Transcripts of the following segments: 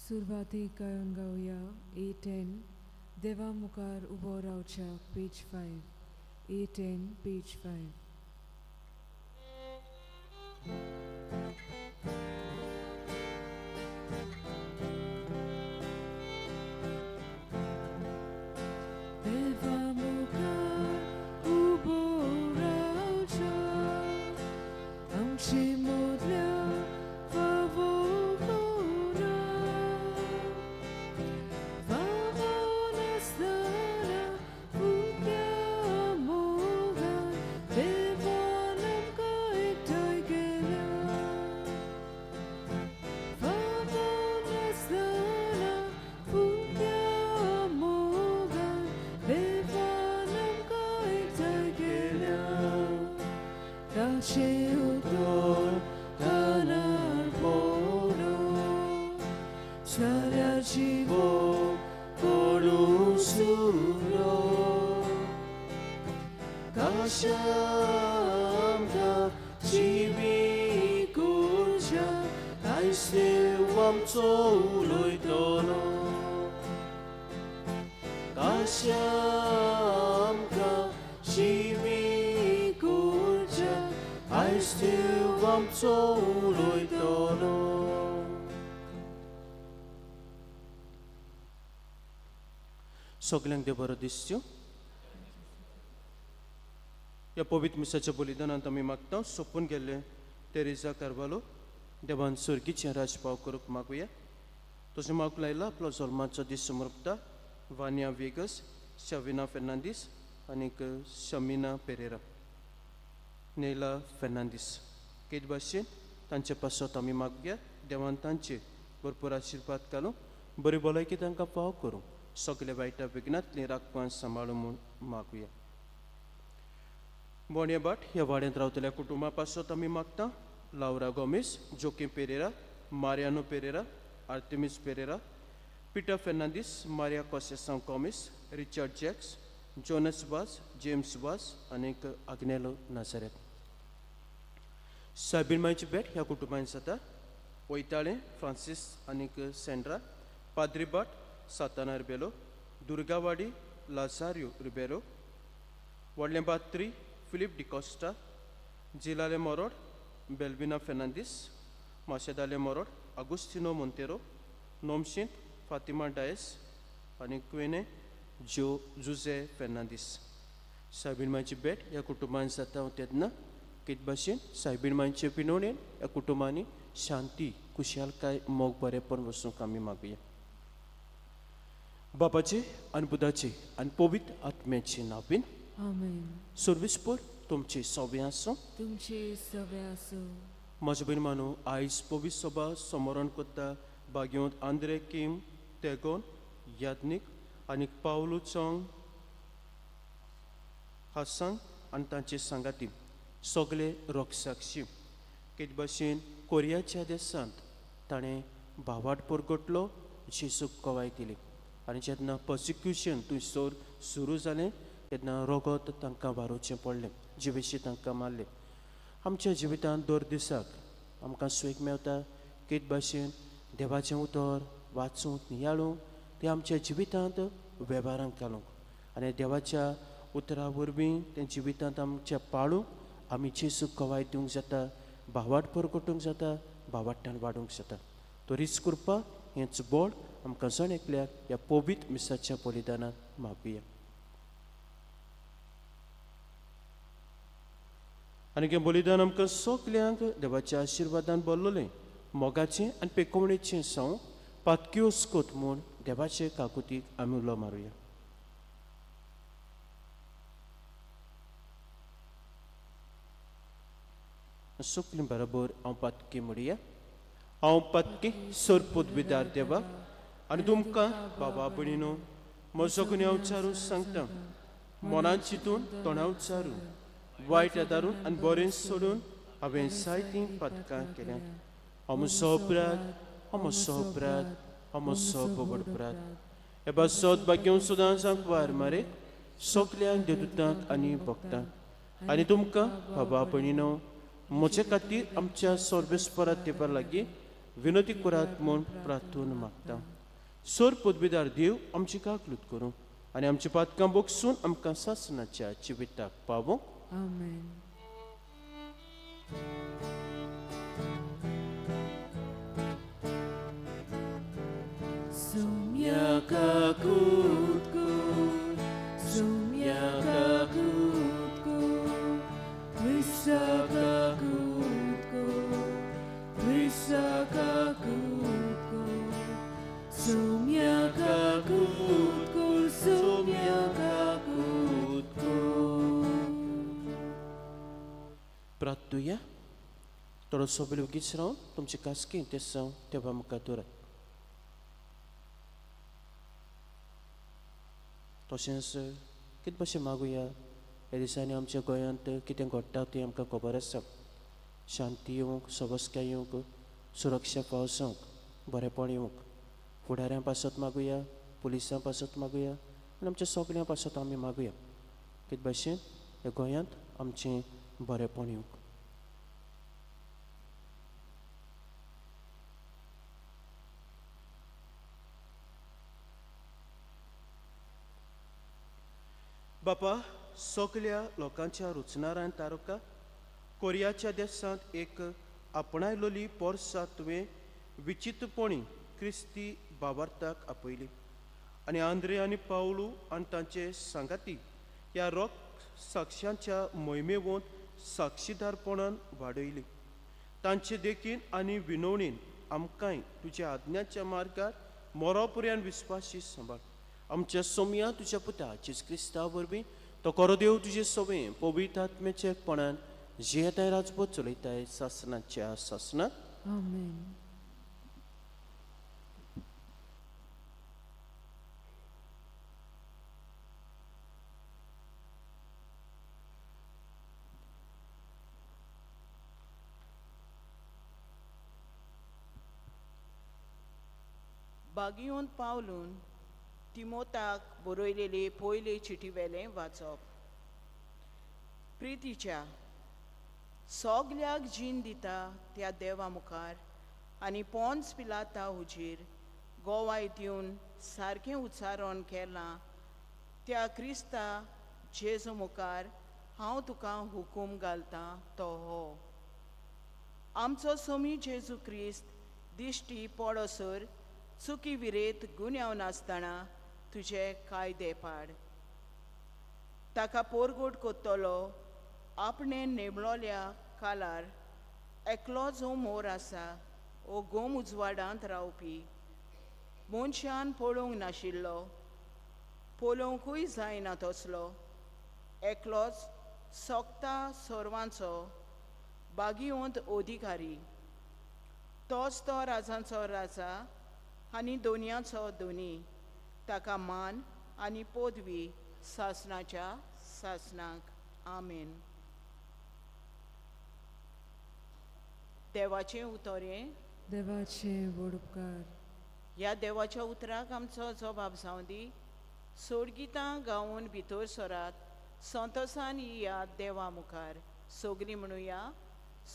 सुरवातीक गायन गावया A10 देवा मुखार उबो रावच्याक पेज 5 A10 page 5. देवा मुखार उबो रावच्याक आमचे मदल्या फावो कोणा फावो नासतना फुटक्या मोगान देवान आमकां एकठांय केल्या. फावो नासतना फुटक्या मोगान देवान आमकां एकठांय केल्या. ताचें उतर कानार पडूं साऱ्या जिवो करूं सुरो काशामका जिवी करच्या आयज देव आमचो उलयतलो. काशामका जिवी करच्या आयज देव आमचो उलयतलो. सगल्यांक देव बरो दिसच्यो. ह्या पवित्र मिसाच्या बलिदानांत आमी मागता सोंपून गेल्ले तेरेजा कार्वालो देवान सर्गीचें राजपाव करूंक मागुया. तशें मागूंक लायला आपलो जल्माचो दीस समर्पता वानिया वेगस, शविना फेर्नांदीस आनीक शमिना पेरेरा, नेला फेर्नांदीस. केद भाशेन तांचे पासत आमी मागया देवान तांचेर भरपूर आशिर्वाद घालूं, बरी भलायकी तांकां फाव करूं, सगल्या वायटा विघ्नांतली राखपान सांबाळूं म्हूण मागुया. बोणेभाट ह्या वाड्यांत रावतल्या कुटुंबा पासत आमी मागता Laura Gomes, Joaquim Pereira, Mariano Pereira, Artemis Pereira, Peter Fernandes, Maria कॉसेसांव Gomes, Richard Jacques, Jonas Vaz, James Vaz आनीक आग्नेलो नाजारेत. सायबीण मायची भेट ह्या कुटुंबान जाता वयताळे फ्रांसीस आनीक सेंड्रा, पाद्री भाट साताना रिबेलो, दुर्गावाडी लाजारियो रिबेरो, व्हडलें बात्री फिलीप डिकॉस्टा, जिलाले मोरोड, बेल्विना फेर्नांदीस, माशेदाले मोरोड, आगुस्तिनो मोंतेरो, नोमशींत फातिमा डायस आनी क्वेने ज्यो जुजे फेर्नांदीस. सायबीण मायची भेट ह्या कुटुंबान जाता तेन्ना कित भाशेन सायबीण मायचे पिनवणेन ह्या कुटुंबांनी शांती, खुशालकाय, मोग, बरेपण वसूंक आमी मागुया. बापाचे आनी पुताचे आनी पवित्र आत्म्याचे नांवान. आमेन. सर्वेस्पर तुमचे सवे आसूं. तुमचे सवे आसूं. म्हज्या भयण मानो, आयज पवित्र सभा समरण करता भाग्यवंत आंद्रे किम तेगोन याज्ञीक आनी पावलू चोंग हासांग आनी तांचे सांगाती सगळे रोगसाक्षी. कित भाशेन कोरियाच्या देशांत ताणें भावाट परगटलो, जेजूक गवाय दिली आनी जेन्ना पर्सिक्युशन थंयसर सुरू जालें तेन्ना रगत तांकां वारोवचें पडलें, जिवेशी तांकां मारलें. आमच्या जिवितांत दर दिसाक आमकां सुयेक मेवता कित भाशेन देवाचें उतर वाचूंक, नियाळूंक, तें आमच्या जिवितांत वेव्हारांत घालूंक आनी देवाच्या उतरा वरवीं तें जिवितांत आमच्या पाळूंक आमी जेजूक गवाय दिवंक जाता, भावाट परगटूंक जाता, भावाट्टान वाडूंक जाता. तरीच कृपा हेंच बळ आमकां जण एकल्याक ह्या पवित्र मिसाच्या बलिदानात मागुया. आनी हें बलिदान आमकां सगल्यांक देवाच्या आशिर्वादान भरलेलें मोगाचें आनी पेकोवणेचें जावं पातक्योस्कोत म्हूण देवाचे काकुतीक आमी उलो मारुया. सगलीं बरोबर हांव पातकी म्हणया. हांव पातकी सरपूत विदार देवा आनी तुमकां बाबा भयणीनो म्हजो गुन्यांव उच्चारून सांगता. मनान चिंतून, तोंडा उच्चारून, वायट आदारून आनी बरें सोडून हांवें जायतीं पातकां केल्यात. हांव म्हजो अपराध, हांव म्हजो अपराध, हांव म्हजो व्हड अपराध. हे पासत भाग्यवंत सदांच सांकवार मारे, सगल्यांक देवदूतांक आनी भक्तांक आनी तुमकां बाबा भयणीनो म्हजे खातीर आमच्या सर्वेस्परा देवा लागीं विनोती करात म्हूण प्रार्थून मागता. सोर पदवीदार देव आमची काकलूत करूं आनी आमची पातकां बोगसून आमकां सासणाच्या जिविताक पावोवंक. आमेन. प्रार्थुया. थोडो सोबेल वगीच रावन तुमचे कास्की तेसांव तेवा मुखार दवरात. तशेंच कितें भशेन मागुया ह्या दिसांनी आमच्या गोंयांत कितें घडटा तें आमकां खबर आसा. शांती येवंक, सवस्काय येवंक, सुरक्षा फाव जावंक, बरेपण येवंक, फुडाऱ्यां पासत मागुया, पुलिसां पासत मागुया आनी आमच्या सगळ्यां पासत आमी मागुया कितें भशेन ह्या गोंयांत आमचें बरेपण येवंक. बापा, सगल्या लोकांच्या रुचनारान तारुका कोरियाच्या देशांत एक आपणायलोली पोरसा तुवें विचित्रपणी क्रिस्ती बाबार्थाक आपयली आनी आंद्रे आनी पावलू आनी तांचे सांगाती ह्या रोक साक्षांच्या मोहिमेवंत साक्षीदारपणान वाडयली. तांचे देखीन आनी विनवणीन आमकांय तुज्या आज्ञाच्या मार्गार मोरोपुऱ्यान विस्वासी सांबाळ. आमच्या सोमया तुज्या पुता जेजू क्रिस्ता वरवीं तो कोरो देव तुजे सवे पवित्र आत्म्याच्या एकपणान जियेताय राजबोध चलयताय सासणाच्या सासणाक. आमेन. बागियोन पावलून तिमोताक बरयलेले पयले चिटी वेलें वाचप. प्रितीच्या सगल्याक जीण दिता त्या देवा मुखार आनी पोन्स पिलाता हुजीर गोवाय दिवन सारकें उच्चारण केलां त्या क्रिस्ता जेजू मुखार हांव तुका हुकूम घालतां तो हो. आमचो सोमी जेजू क्रिस्त दिश्टी पडसर चुकी विरेत गुन्यांव नासतना तुजे कायदे पाड. ताका पोरगोट कोत्तलो आपणे नेमलोल्या कालार एकलो जो मोर आसा ओ गोम उजवाडांत रावपी मनशान पळोवंक नाशिल्लो पळोवंकूय जायना तसलो एकलोच सोगता सर्वांचो बागिवंत अधिकारी तोच तो राजांचो राजा आनी दोनयांचो दोनी ताका मान आनी पदवी सासणाच्या सासणाक. आमेन. देवाचें उतर हें. देवाचें व्हड उपकार. ह्या देवाच्या उतराक आमचो जबाब जावं दी. सोडगितां गावन भितर सरात, संतोसान येयात देवा मुखार. सगलीं म्हणुया,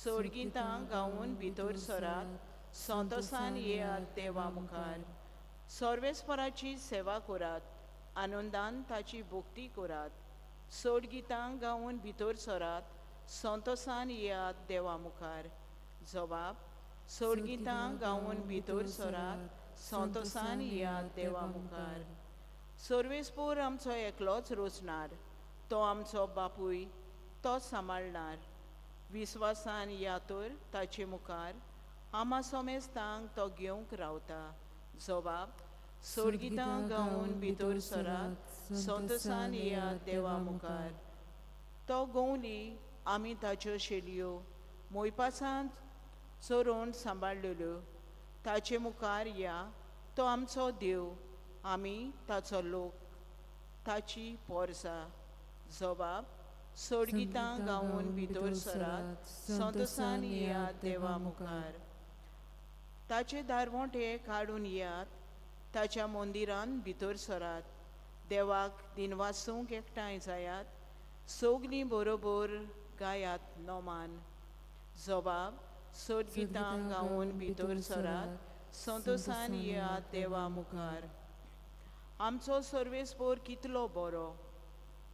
सोडगितां गावन भितर सरात, संतोसान येयात देवा मुखार. सर्वेस्पराची सेवा करात, आनंदान ताची भक्ती करात. सोडगितां गावन भितर सरात, संतोसान येयात देवा मुखार. जबाब, सोडगितां गावन भितर सरात, संतोसान येयात देवा मुखार. सर्वेस्पोर आमचो एकलोच रोचणार, तो आमचो बापूय, तो सांबाळणार. विस्वासान या तर ताचे मुखार आमा समेस्तांक तो घेवंक रावता. जबाब, सोडगितां गावन भितर सरात, संतोसान येयात देवा मुखार. तो गोवली आमी ताच्यो शेलयो मोयपासांत चरोवन सांबाळलेल्यो. ताचे मुखार या, तो आमचो देव, आमी ताचो लोक, ताची पोरसा. जबाब, सोडगितां गावन भितर सरात, संतोसान येयात देवा मुखार. ताचे दारवंटे काडून येयात, ताच्या मंदिरान भितर सरात. देवाक दिनवासूंक एकठांय जायात, सगलीं बरोबर गायात नोमान. जबाब, सोदगितां गावन भितर सरात, संतोसान येयात देवा मुखार. आमचो सर्वेस्पोर कितलो बरो,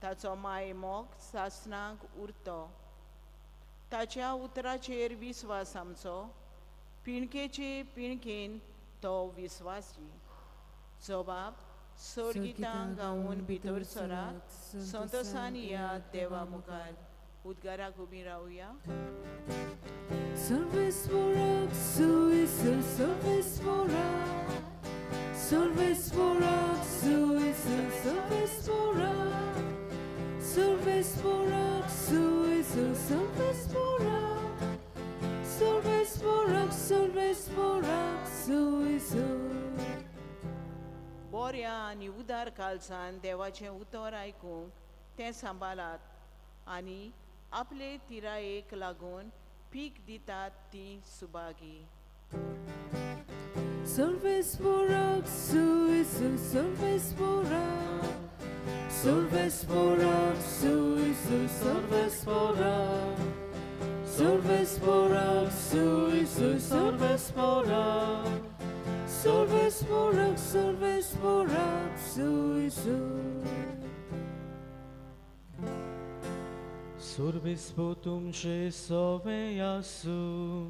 ताचो माय मोग सासणाक उरतो. ताच्या उतराचेर विस्वास आमचो, पिणकेचे पिणकेन तो विस्वासी. जबाब सोडगितां गावन भितर सरात, संतोसान येयात देवा मुखार. उद्गाराक उबी रावया. सर्वेस्वराक सुयसु सर्वेस्वराक, सर्वेस्वराक सुयसु सर्वेस्वराक, सर्वेस्वराक सुयसु सर्वेस्वराक, सर्वेस्वराक सर्वेस्वराक सुयसु. बऱ्या आनी उदार कालसान देवाचें उतर आयकूंक तें सांबाळात आनी आपले तिरायेक लागून पीक दितात ती सुभागी. सर्वेस्वराक सुयसु सर्वेस्वराक, सर्वेस्वराक सुयसु सर्वेस्वराक, सर्वेस्वराक सुयसु सर्वेस्वराक, सर्वेस्वराक सर्वेस्वराक सुयसु. सर्वेस्पो तुमचे सवे आसूं.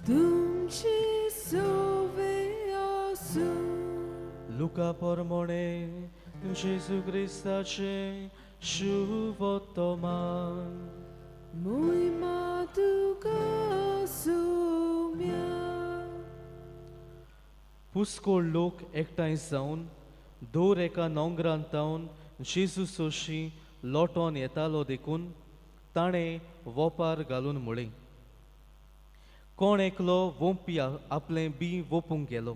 तुमचे सोवे आसूं. लुका परमणे जेजू क्रिस्ताचे शुभोत्तमान. मोहिमा तुका सोम्या. पुस्कोळ लोक एकठांय जावन दर एका नोंगरान तावन जेजू सोशी लोटोन येतालो देखून ताणें वोपार घालून म्हळें, कोण एकलो वोंपी आपलें बी वोपूंक गेलो.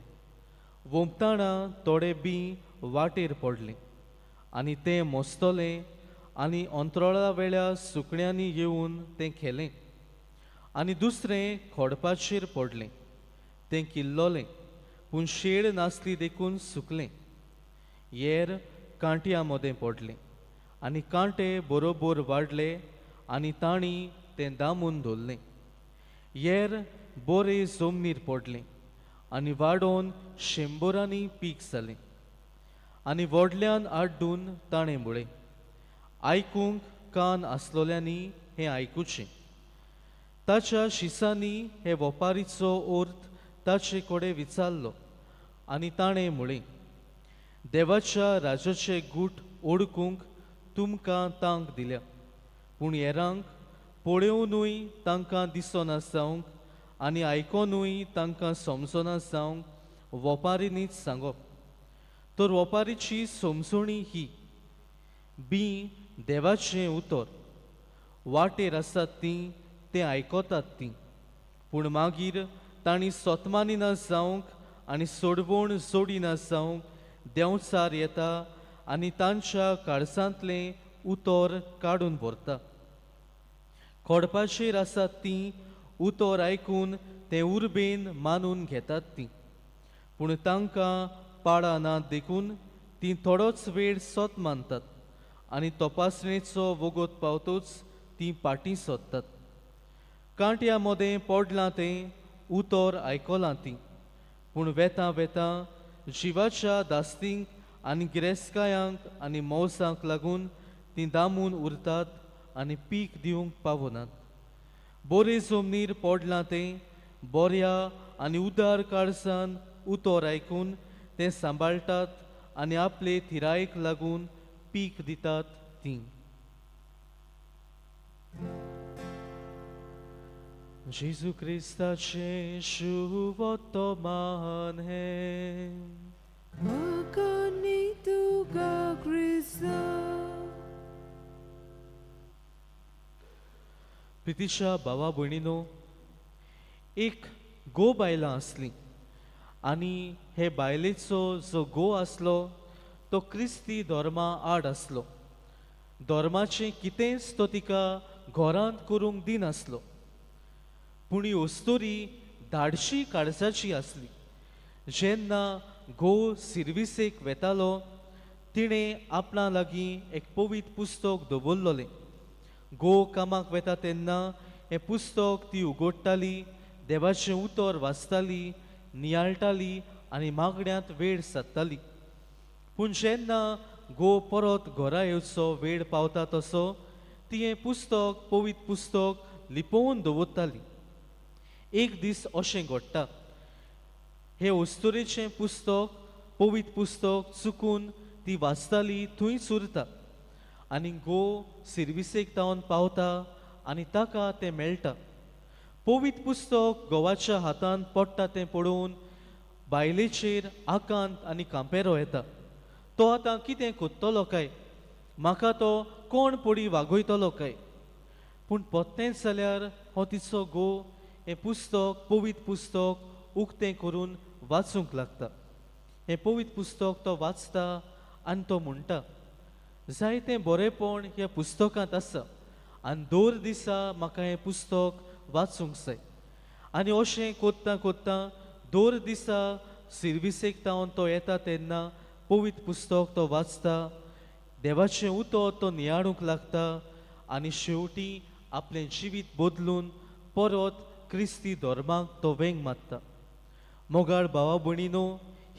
वोंपतना थोडे बी वाटेर पडलें आनी तें मोसतलें आनी अंतराळा वेळ्या सुकण्यांनी येवन तें खेलें. आनी दुसरें खोडपाचेर पडलें, तें किल्लोलें पूण शेड नासली देखून सुकलें. येर कांट्या मदें पडलें आनी कांटे बरोबर वाडले आनी तांणी तें दामून दवरलें. येर बोरे जमनीर पडलें आनी वाडोवन शंबरांनी पीक जालें. आनी व्हडल्यान आड्डून ताणें म्हळें, आयकूंक कान आसलोल्यांनी हें आयकुचें. ताच्या शिसांनी हे वपारीचो अर्थ ताचे कडेन विचारलो आनी ताणें म्हळें, देवाच्या राजाचे गूट ओडकूंक तुमकां तांक दिल्या, पूण हेरांक पळोवनूय तांकां दिसना जावंक आनी आयकोनूय तांकां समजना जावंक वपारीनीच सांगप. तर वपारीची समजणी ही, बी देवाचें उतर वाटेर आसात तीं तें आयकतात तीं, पूण मागीर तांणी सोतमानी ना जावंक आनी सोडवण जोडिना जावंक देंवचार येता आनी तांच्या काळसांतलें उतर काडून व्हरता. खोडपाचेर आसात तीं उतर आयकून तें उर्बेन मानून घेतात तीं, पूण तांकां पाळां ना देखून तीं थोडोच वेळ सोत मानतात आनी तपासणेचो वगत पावतूच तीं पाटीं सोदतात. कांट्या मदें पडलां तें उतर आयकलां तीं, पूण वेता वेता जिवाच्या दास्तींक आनी गिरेस्कायांक आनी मौसांक लागून तीं दामून उरतात आनी पीक दिवंक पावनात. बोरे जमनीर पडलां तें बोऱ्या आनी उदार काळसान उतर आयकून तें सांबाळटात आनी आपले थिरायेक लागून पीक दितात तीं. जेजू क्रिस्ताचें शुभोत्तमान हें. म्हाका न्ही तुका क्रिस्ता. प्रितीच्या भावा भयणीनो, एक गो बायलां आसलीं आनी हे बायलेचो जो गो आसलो तो क्रिस्ती धर्मा आड आसलो. धर्माचें कितेंच तो तिका घरांत करूंक दिनासलो. पूण ही अस्तुरी धाडशी काळजाची आसली. जेन्ना घोव सिर्विसेक वेतालो तिणें आपणा लागीं एक पवित्र पुस्तक दवरलेलें. घोव कामाक वेता तेन्ना हें पुस्तक ती उगडटाली, देवाचें उतर वाचताली, नियाळटाली आनी मागण्यांत वेळ सादताली. पूण जेन्ना घोव परत घरा येवचो वेळ पावता तसो ती हें पुस्तक पवित्र पुस्तक लिपोवन दवरताली. एक दीस अशें घडटा, हे अस्तुरेचें पुस्तक पवित्र पुस्तक चुकून ती वाचताली थंयच उरता आनी घोव सिर्विसेक तावन पावता आनी ताका तें मेळटा. पवित्र पुस्तक घोवाच्या हातान पडटा तें पळोवन बायलेचेर आकांत आनी कांपेरो येता. तो आतां कितें कोत्तलो काय, म्हाका तो कोण पडी वागयतलो काय? पूण पोत्तेंच जाल्यार हो तिचो घोव हें पुस्तक पवित्र पुस्तक उक्तें करून वाचूंक लागता. हें पवित्र पुस्तक तो वाचता आनी तो म्हणटा, जायतें बरेंपण ह्या पुस्तकांत आसा आनी दर दिसा म्हाका हें पुस्तक वाचूंक जाय. आनी अशें कोत्ता कोत्ता दर दिसा सिर्विसेक तावन तो येता तेन्ना पवित्र पुस्तक तो वाचता, देवाचें उतर तो नियाळूंक लागता आनी शेवटी आपलें जिवीत बदलून परत क्रिस्ती धर्माक तो वेंग मारता. मोगाळ भावा भयणीनो,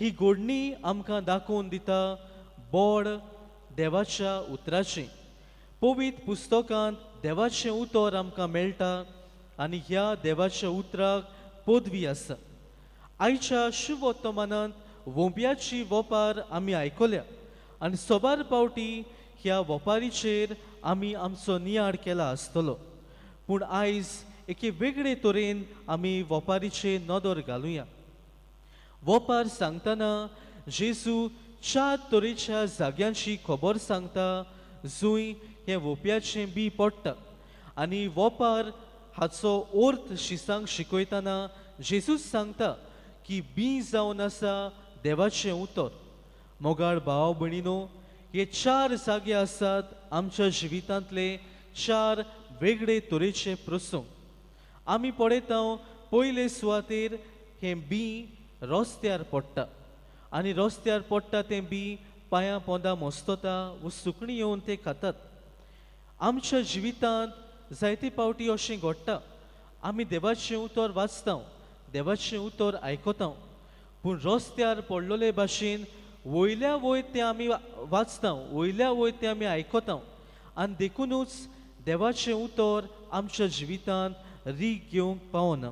ही घडणी आमकां दाखोवन दिता बोड देवाच्या उतराचें. पवित्र पुस्तकांत देवाचें उतर आमकां मेळटा आनी ह्या देवाच्या उतराक पदवी आसा. आयच्या शुभवर्तमानांत वोंप्याची वोपार आमी आयकल्या आनी सोबार पावटी ह्या वोपारीचेर आमी आमचो नियाळ केला आसतलो. पूण आयज एके वेगळे तरेन आमी वोपारीचेर नदर घालुया. वोपार सांगतना जेजू चार तरेच्या जाग्यांची खबर सांगता जंय हें वोप्याचें बी पडटा. आनी वोपार हाचो अर्थ शिसांक शिकयतना जेजूच सांगता की बी जावन आसा देवाचें उतर. मोगाळ भाव भयणीनो, हे चार जागे आसात आमच्या जिवितांतले चार वेगळे तरेचे प्रसंग. आमी पळयता पयले सुवातेर हें बी रस्त्यार पडटा आनी रस्त्यार पडटा तें बी पांयां पोंदा मस्तता व सुकणीं येवन तें खातात. आमच्या जिवितांत जायते पावटी अशें घडटा, आमी देवाचें उतर वाचता, देवाचें उतर आयकता, पूण रस्त्यार पडलेले भाशेन वयल्या वयर तें आमी वाचता, वयल्या वयर तें आमी आयकता आनी देखुनूच देवाचें उतर आमच्या जिवितांत रीग घेवंक पावना.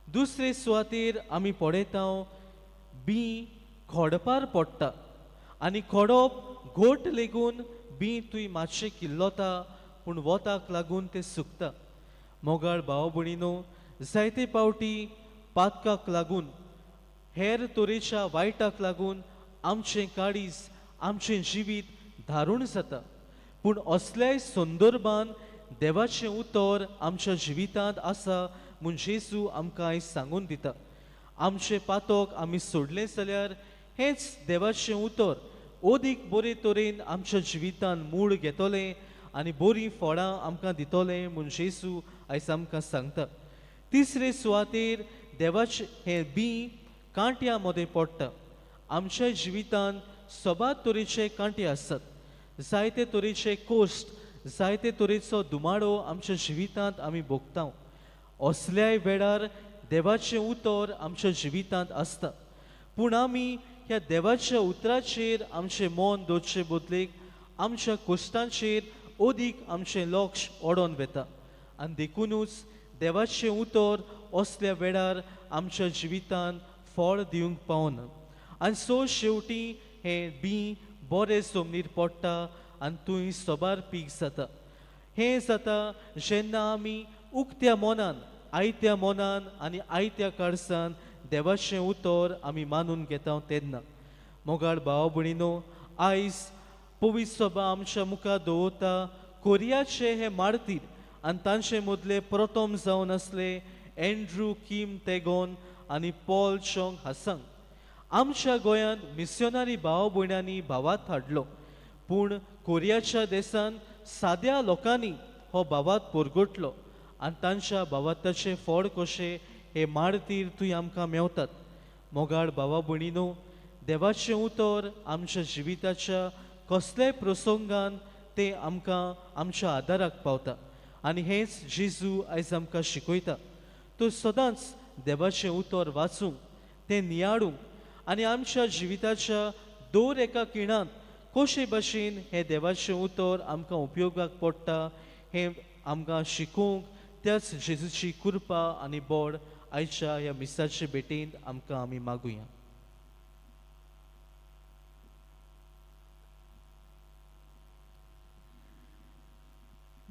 दुसरे सुवातेर आमी पळयता बी खोडपार पडटा आनी खोडप घोट लेगून बी तुय मातशें किल्लोता पूण वताक लागून तें सुकता. मोगाळ भाव भयणीनो, जायते पावटी पातकाक लागून हेर तरेच्या वायटाक लागून आमचें काळीज आमचें जिवीत धारूण जाता. पूण असल्याय संदर्भान देवाचें उतर आमच्या जिवितांत आसा म्हूण जेजू आमकां आयज सांगून दिता. आमचें पातक आमी सोडलें जाल्यार हेंच देवाचें उतर अदीक बरे तरेन आमच्या जिवितान मूळ घेतलें आनी बरीं फळां आमकां दितलें म्हूण जेजू आयज आमकां सांगता. तिसरे सुवातेर देवाचें हें बी कांट्या मदें पडटा. आमच्या जिवितान सबार तरेचे कांटे आसात, जायते तरेचे कोश्ट, जायते तरेचो दुमाडो आमच्या जिवितांत आमी भोगता. असल्याय वेळार देवाचें उतर आमच्या जिवितांत आसता, पूण आमी ह्या देवाच्या उतराचेर आमचें मन दवरचे बदलेक आमच्या कोश्टांचेर अदीक आमचें लक्ष ओडोन वता आनी देखुनूच देवाचें उतर असल्या वेळार आमच्या जिवितांत फळ दिवंक पावना. आनी सो शेवटी हें बी बरें जमनीर पडटा आनी थंय सबार पीक जाता. हें जाता जेन्ना आमी उक्त्या मनान, आयत्या मनान आनी आयत्या काळसान देवाचें उतर आमी मानून घेता तेन्ना. मोगाळ भाव भयणीनो, आयज पवित्र सभा आमच्या मुखार दवरता कोरियाचे हे मार्तीर आनी तांचे मदले प्रथम जावन आसले एंड्रू किम तेगोन आनी पॉल चोंग हासांग. आमच्या गोंयांत मिस्योनारी भाव भयणांनी भावात हाडलो, पूण कोरियाच्या देशान साद्या लोकांनी हो भावात परगटलो आनी तांच्या भावाताचें फळ कशें हे मार्तीर थंय आमकां मेवतात. मोगाळ भावा भयणीनो, देवाचें उतर आमच्या जिविताच्या कसल्याय प्रसंगान तें आमकां आमच्या आदाराक पावता आनी हेंच जेजू आयज आमकां शिकयता. तर सदांच देवाचें उतर वाचूंक, तें नियाळूंक आनी आमच्या जिविताच्या दर एका खिणांत कशे भशेन हें देवाचें उतर आमकां उपयोगाक पडटा हें आमकां शिकोवंक त्याच जेजूची कृपा आनी बोड आयच्या ह्या मिसाचे भेटेंत आमकां आमी मागुया.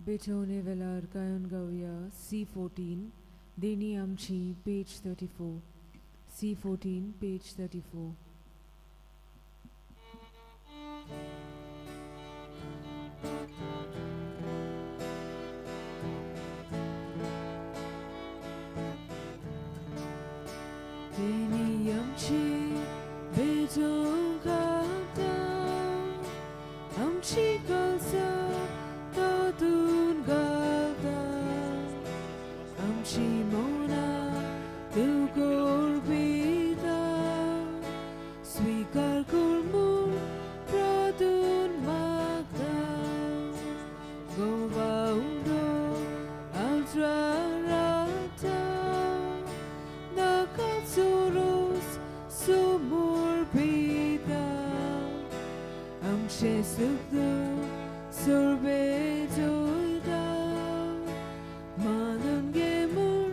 भेटवणे वेळार गायन गावया C14 देणी आमची पेज 34 C14 page 34. देणी आमची भेटोवंक आतां आमची गरजा तातूंत घालता आमची मनां तूं करपिता स्विकार कर म्हूण प्रार्थून मागता गोवा उडो आल्ट्राराता नाका चोरोस समर्पिता आमचें सुख सोरबेटोयता मानून घे म्हूण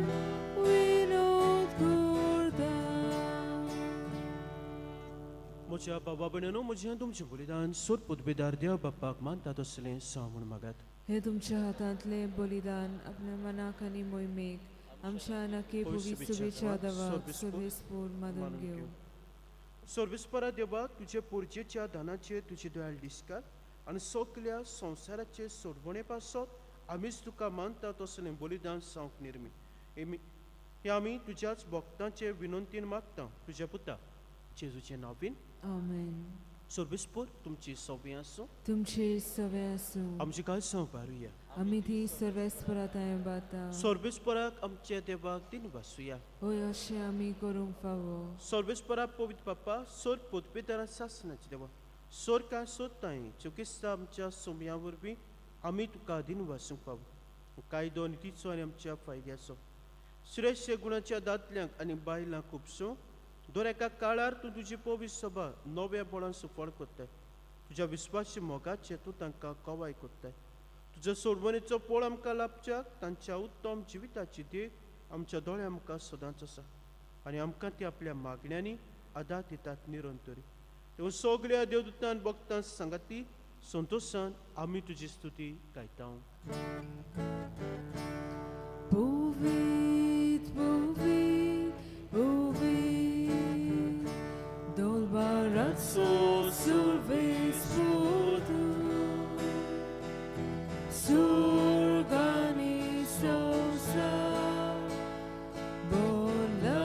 विनोद करता. म्हज्या बाबा भयणीनो, म्हजें तुमचें बलिदान सोद पुतबेदार देव बाप्पाक मानता तसलें साव म्हूण मागात. हे तुमच्या हातांतलें बलिदान आपल्या मनाक आनी मोहिमेक आमच्या नक्की पवित्र शुभेच्छा देवाक दवाक सर्वेस्पोर मानून घेवं. सर्वेस्परा देवाक तुजे पुर्जेच्या दानाचेर तुजी दयाळ दिसकार आनी सगल्या संवसाराचे सोडवणे पासत आमीच तुका मानता तसलें बलिदान सावंक निर्मी हे आमी तुज्याच भक्तांचे विनंतीन मागता तुज्या पुता जेजूचे नांवीन. आमेन. सर्वेस्पोर तुमची सवी आसूं. तुमचे सवे आसूं. आमची कांय संवारुया. आमी ती सर्वेस्परा तांय बाता. सर्वेस्पराक आमच्या देवाक दिन वासुया. हय अशें आमी करूंक फावो. सर्वेस्परा पवित्र बाप्पा सोर पोतपेदारा सासनाचे देवा सोर काय सोदताय चुकिस्ता आमच्या सोम्या वरवीं आमी तुका दिन वासूंक पावो कायदो नितीचो आनी आमच्या फायद्याचो श्रेश्ठ गुणाच्या दादल्यांक आनी बायलांक खुबसो दर एका काळार तूं तुजी पवित्र सभा नव्या बळान सुफळ करताय तुज्या विस्वासी मोगाचें तूं तांकां कवाय करताय तुज्या सोडवणेचो पोळ आमकां लाभच्याक तांच्या उत्तम जिविताची देख आमच्या दोळ्या मुखार सदांच आसा आनी आमकां ती आपल्या मागण्यांनी आदार दितात निरंतरी. तेव्हा सगल्या देवदूतान भक्तां सांगाती संतोशान आमी तुजी स्तुती गायता. पवित्र पवित्र पवित्र दोलबाराचो सर्वेस्पोर सुर्गानी संवसार बोला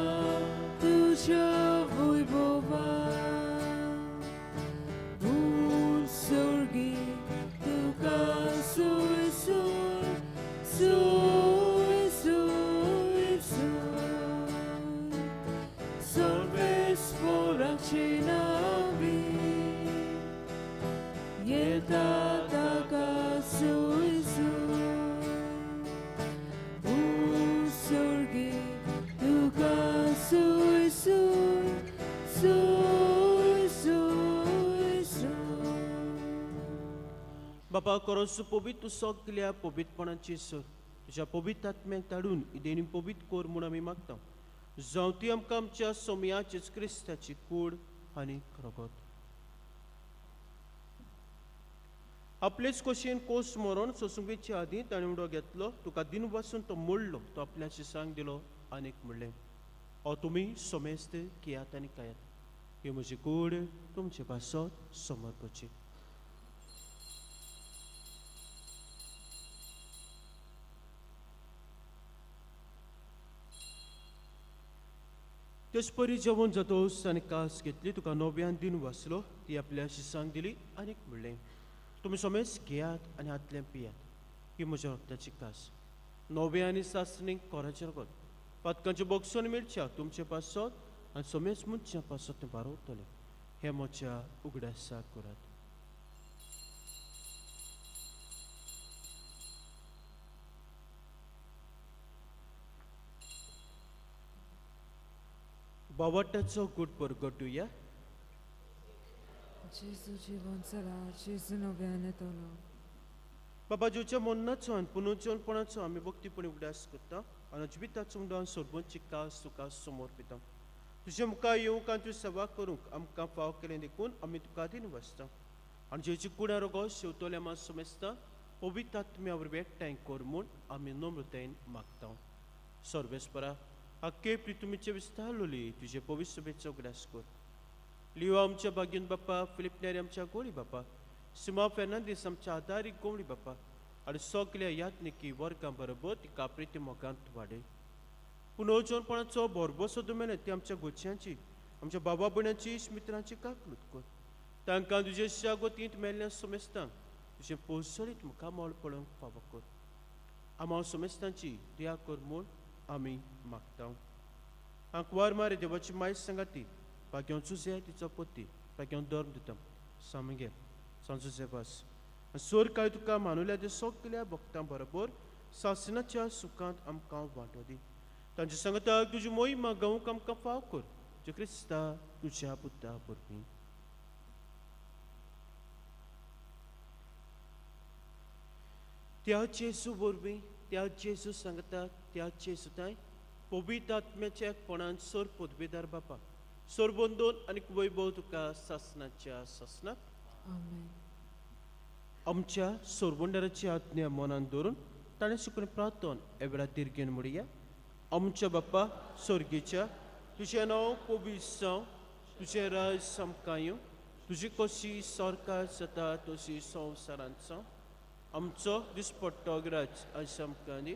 तुज्या वैभवान उत्सर्गी तुका सुय सुय सुय सुय सुय सर्वेस्पोराचे नांवी येता ताका सुय सुय उत्सर्गी तुका सुय सुय सुय सुय सुय. बाबा करोस पवित्र सगल्या पवित्रपणाची सर तुज्या पवित्र आत्म्याक धाडून देणी पवित्र कर म्हूण आमी मागता जावं ती आमकां आमच्या सोमयाचेच क्रिस्ताची कूड आनी रगत. आपलेच खोशयेन कोस मरोन सोंसूंक आदीं ताणें उडो घेतलो तुका दिन वासून तो मोडलो तो आपल्या शिसांक दिलो आनीक म्हणलें ओ तुमी सोमेस्त कियात आनी खायात ही म्हजी कूड तुमचे पासत समर्पची. तेच परी जेवण जातोस आनी कास घेतली तुका नव्यान दिन वाचलो ती आपल्या शिसांक दिली आनीक म्हणलें तुमी सोमेस घेयात आनी हातलें पियात ही म्हज्या रक्ताची कास नवे आनी सासणीक कोराचें रगत पातकांचें बक्षण मेळच्या तुमचे पासत आनी सोमेस मनशां पासत तें बारवतलें हें म्हज्या उगडासाक करात. बावटाचो गूट परगटुया. जेजू जिवन चला, जेजू नव्यान येतलो. बाबा जेवच्या मरणाचो आनी पुनर्जनपणाचो आमी भक्तीपणी उगडास करता आनी जिविताचो उमदान सोडबोची कास तुका समर्पिता. तुजे मुखार येवंक आनी तुजी सेवा करूंक आमकां फाव केलें देखून आमी तुका दिन वाचता आनी जेची कुडा रोगो शेवतोल्या मा समेस्ता पवित्र आत्म्या वरवीं एकठांय कर म्हूण आमी नम्रतायेन मागता. सर्वेस्परा आख्खे प्रितुमीचे विस्तारलोली तुजे पवित्र सभेचो उगडास कर. लियो आमच्या भाग्यन बाप्पा, फिलीप नेरी आमच्या गोळी बाप्पा, सिमा फेर्नांदीस आमच्या आदारीक गोवळी बाप्पा आनी सगल्या याज्ञिकी वर्गां बरोबर तिका प्रिती मोगांत वाडय. पुनर्जनपणाचो भरभोसो दुमेले ती आमच्या गोच्यांची, आमच्या बाबा भयणांची, मित्रांची काकलूत कर. तांकां तुजे शागोतींत मेल्ल्या समेस्तांक तुजें पोसळीत मुखामळ पळोवंक फावो कर. आमाव समेस्तांची दया कर म्हूण आमी मागता. आंकवार मारे देवाची मायज सांगाती भाग्यां जुजे तिचो पती भाग्यां धर्म दिता सामगे सांजुजेवास सोर काय तुका मानुल्या ते सगल्या भक्तां बरोबर सासनाच्या सुखांत आमकां वांटो दी. तांचे सांगता तुजी मोहिमा गावंक आमकां फाव कर, जे क्रिस्ता तुज्या पुता वरवीं. त्या जेजू वरवीं, त्या जेजू सांगता, त्या जेजू ताय पवित्र आत्म्याच्या एकपणान सोर पदवेदार बापा सोरबंदोन आनी वैभव तुका सासनाच्या सासनाक. आमेन. आमच्या सोरबंडाराची आज्ञा मनान दवरून ताणें शिकून प्रार्थन ह्या वेळार दिर्गेन म्हणया. आमच्या बाप्पा सोर्गेच्या, तुजें नांव पवित्र जावं, तुजें राज आमकां येवं, तुजी कशी सरकार जाता तशी संवसारांत जावं. आमचो दिसपट्टो राज आयज आमकां दी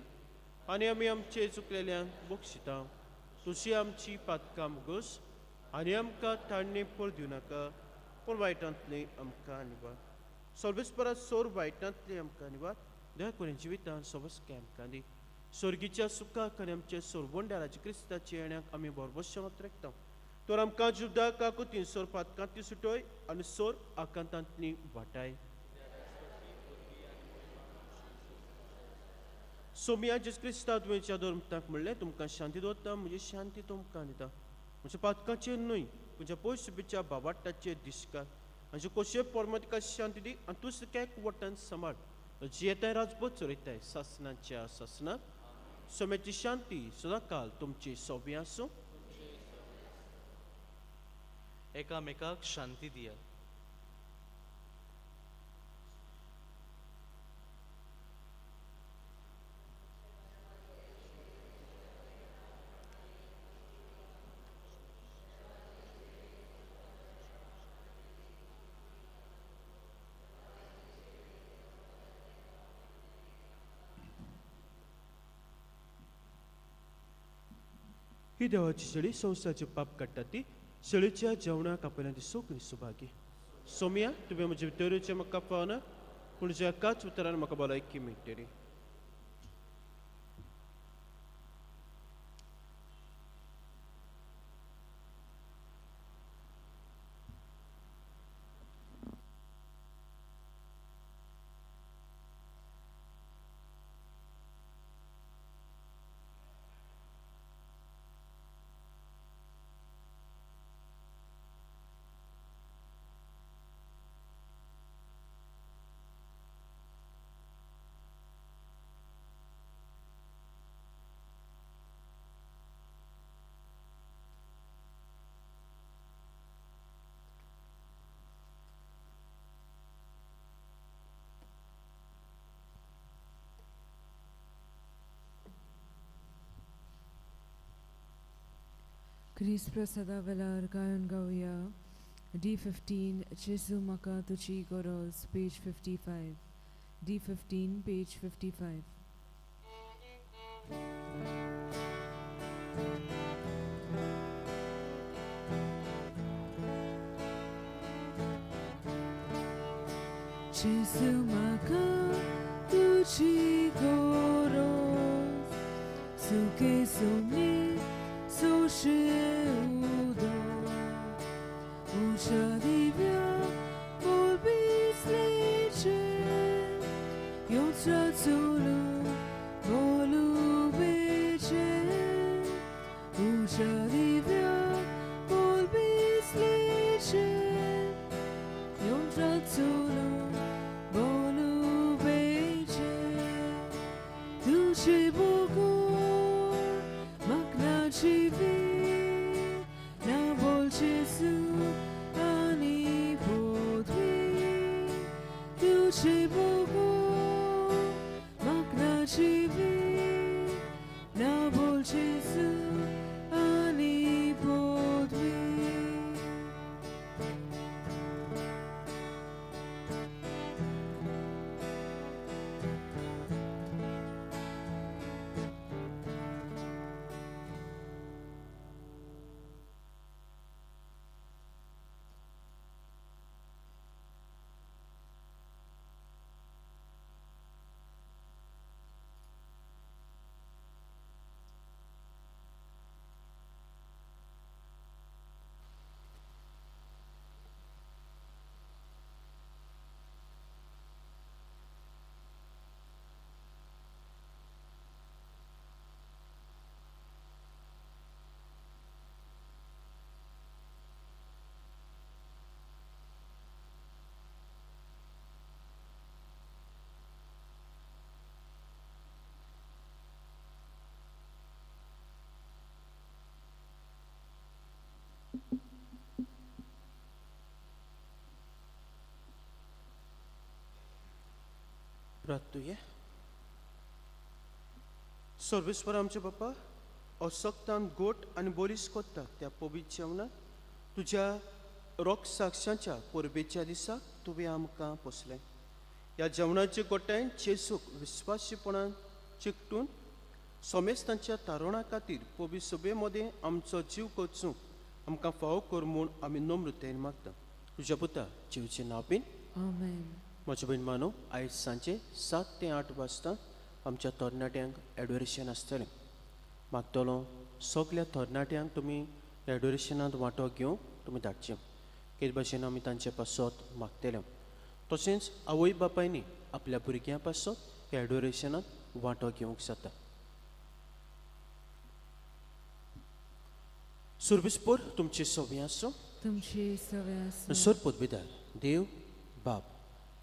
आनी आमी आमचे चुकलेल्यांक बक्षिता, तशी आमची पातकां मुगोस आनी आमकां ताण्णे पळ दिवं नाका, पूण वायटांतली आमकां निवार. सर्वेस्परा सोर वायटांतली आमकां निवार, दया करून जिवितान सवस्के आमकां दी. सोर्गीच्या सुखाक आनी आमच्या सोरवंडाराच्या क्रिस्ताच्या येण्याक आमी भरभोस रेखता. तर आमकां जुदा काकुतीन सोर पातकांतली सुटोय आनी सोर आकांतांतली वाटाय. सोमिया जेजू क्रिस्ता तुवेंच्या धर्मताक म्हणलें, तुमकां शांती दवरता, म्हजी शांती तुमकां दिता. म्हज्या पातकाचेर न्हय, म्हज्या पयसुबीच्या बाबाटाचेर दिसकार आनी कशे परमातिका शांती दी आनी तूं सुक्याक वटान सांबाळ. जियेताय राजबोध चलयताय सासनाच्या सासनाक. सोम्याची शांती सदांकाल तुमची सोबी आसूं. एकामेकाक शांती दियात. ही देवाची शेळी संवसाराचे पाप काडटा ती शेळीच्या जेवणाक आपल्यान ती सगळी सुभागी. सोमिया तुवें म्हजे भितरूचे म्हाका पावना, पूण ज्या एकाच उतरान म्हाका भलायकी मेळटली. क्रिस्त प्रसादा वेळार गायन गावया. D15 जेजू म्हाका तुजी गरज, पेज 55. D15 page 55. जेजू म्हाका तुजी गरज, सुके सुमने सोशे उदक, उज्या दिव्या बोलबिसलेचे, योचा चोलू बोलू बेचे, उज्या दिव्या जेजूचे बोगो म्हाका जिवी ना बोल जेजू आनी पदवी. प्रार्थुया. सर्वेस्वर आमचे बापा, असक्तान गोट आनी बोरीस कोत्ता त्या पवित्र जेवणात तुज्या रोग साक्षांच्या परबेच्या दिसा तुवें आमकां पोसलें. ह्या जेवणाचे गोट्यान जेजूक विस्वासीपणान चिकटून सोमेस्तांच्या तारुणा खातीर पवित्र सभे मदें आमचो जीव कोचूंक आमकां फावो कर म्हूण आमी नम्रतेन मागता. तुज्या पुता जेवचें नांव बीन. आमेन. म्हज्या भयण मानो, आयज सांजे 7 ते 8 वाजता आमच्या तरणाट्यांक एडोरेशन आसतलें. मागतलो सगल्या तरणाट्यांक तुमी एडोरेशनांत वांटो घेवंक तुमी धाडचें. तेच भाशेन आमी तांचे पासत मागतले. तशेंच आवय बापायनी आपल्या भुरग्यां पासत ह्या एडोरेशनांत वांटो घेवंक जाता. सुरबीसपोर तुमचे सवे आसूं. तुमचे सवे आसूं. सर पदवीदार देव बाप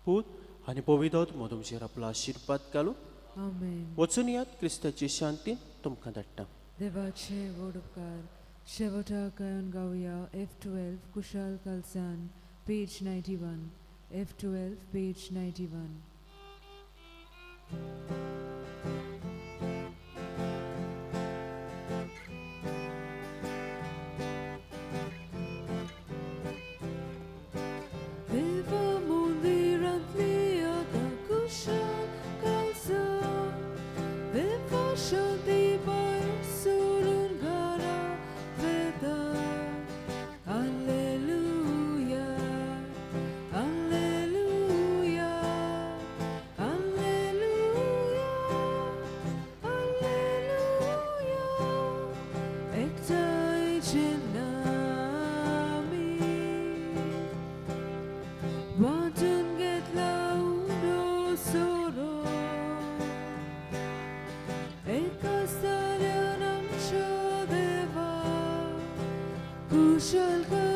पूत आनी पवित्र आत्मो तुमचेर आपलो आशिर्वाद घालूं. आमेन. वचून यात, क्रिस्ताची शांती तुमकां धाडटा. देवाचे व्हड उपकार. शेवटाक गायन गावया F12 कुशाल कालसान, पेज 91. F12 page 91. देवा मंदिरांतली आतां कुशाल कालसान, देवा शांती भायर सरून घरा वता. Alleluia, alleluia, alleluia, alleluia. एकठांय जेन्ना आमी वांटून घेतला उंडो सोरो, एका जाल्यान आमच्या देवा कुशल.